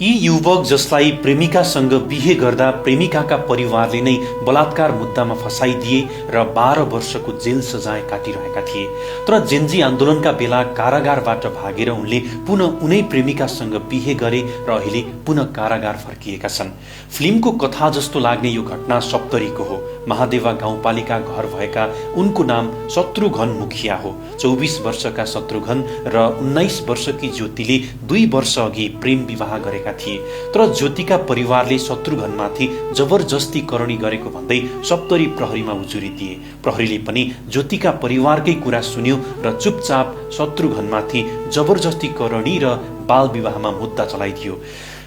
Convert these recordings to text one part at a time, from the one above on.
यी युवक जसलाई प्रेमिकासँग बिहे गर्दा प्रेमिकाका परिवारले नै बलात्कार मुद्दामा फसाइदिए र 12 वर्षको जेल सजाय काटिरहेका थिए। तर जेन्जी आन्दोलनका बेला कारागारबाट भागेर उनले पुनः उनै प्रेमिकासँग बिहे गरे र अहिले पुनः कारागार फर्किएका छन्। फिल्मको कथा जस्तो लाग्ने यो घटना सप्तरीको हो। महादेवा गाउँपालिका घर भएका उनको नाम शत्रुघ्न मुखिया हो। 24 वर्षका शत्रुघ्न र 19 वर्षकी ज्योतिले 2 वर्ष अघि प्रेम विवाह गरेका थिए। तर ज्योतिका परिवारले शत्रुघ्नमाथि जबरजस्ती करणी गरेको भन्दै सप्तरी प्रहरीमा उजुरी दिए। प्रहरीले पनि ज्योतिका परिवारकै कुरा सुन्यो र चुपचाप शत्रुघ्नमाथि जबरजस्ती करणी र बाल विवाहमा मुद्दा चलाइदियो।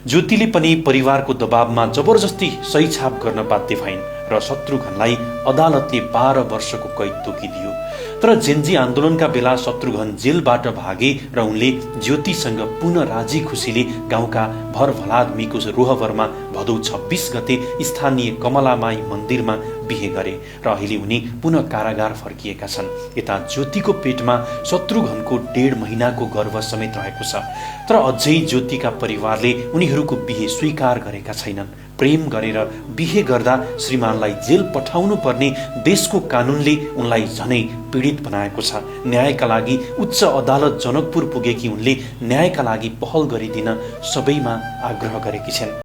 ज्योतिले पनि परिवारको दबावमा जबरजस्ती सही छाप गर्न बाध्य भइन् र शत्रुघ्नलाई अदालतले 12 वर्षको कैद तोकिदियो। तर जेन्जी आन्दोलनका बेला शत्रुघ्न जेलबाट भागे र उनले ज्योतिसँग पुनः राजी खुसीले गाउँका भरभलादमीको रोहबरमा भदौ 26 गते स्थानीय कमलामाई मन्दिरमा बिहे गरे र अहिले उनी पुनः कारागार फर्किएका छन्। यता ज्योतिको पेटमा शत्रुघ्नको 1.5 महिनाको गर्भ समेत रहेको छ। तर अझै ज्योतिका परिवारले उनीहरूको बिहे स्वीकार गरेका छैनन्। प्रेम गरेर बिहे गर्दा श्रीमानलाई जेल पठाउनु पर्ने देशको कानूनले उनलाई झनै पीडित बनाएको छ। न्यायका लागि उच्च अदालत जनकपुर पुगेकी उनले न्यायका लागि पहल गरिदिन सबैमा आग्रह गरेकी छिन्।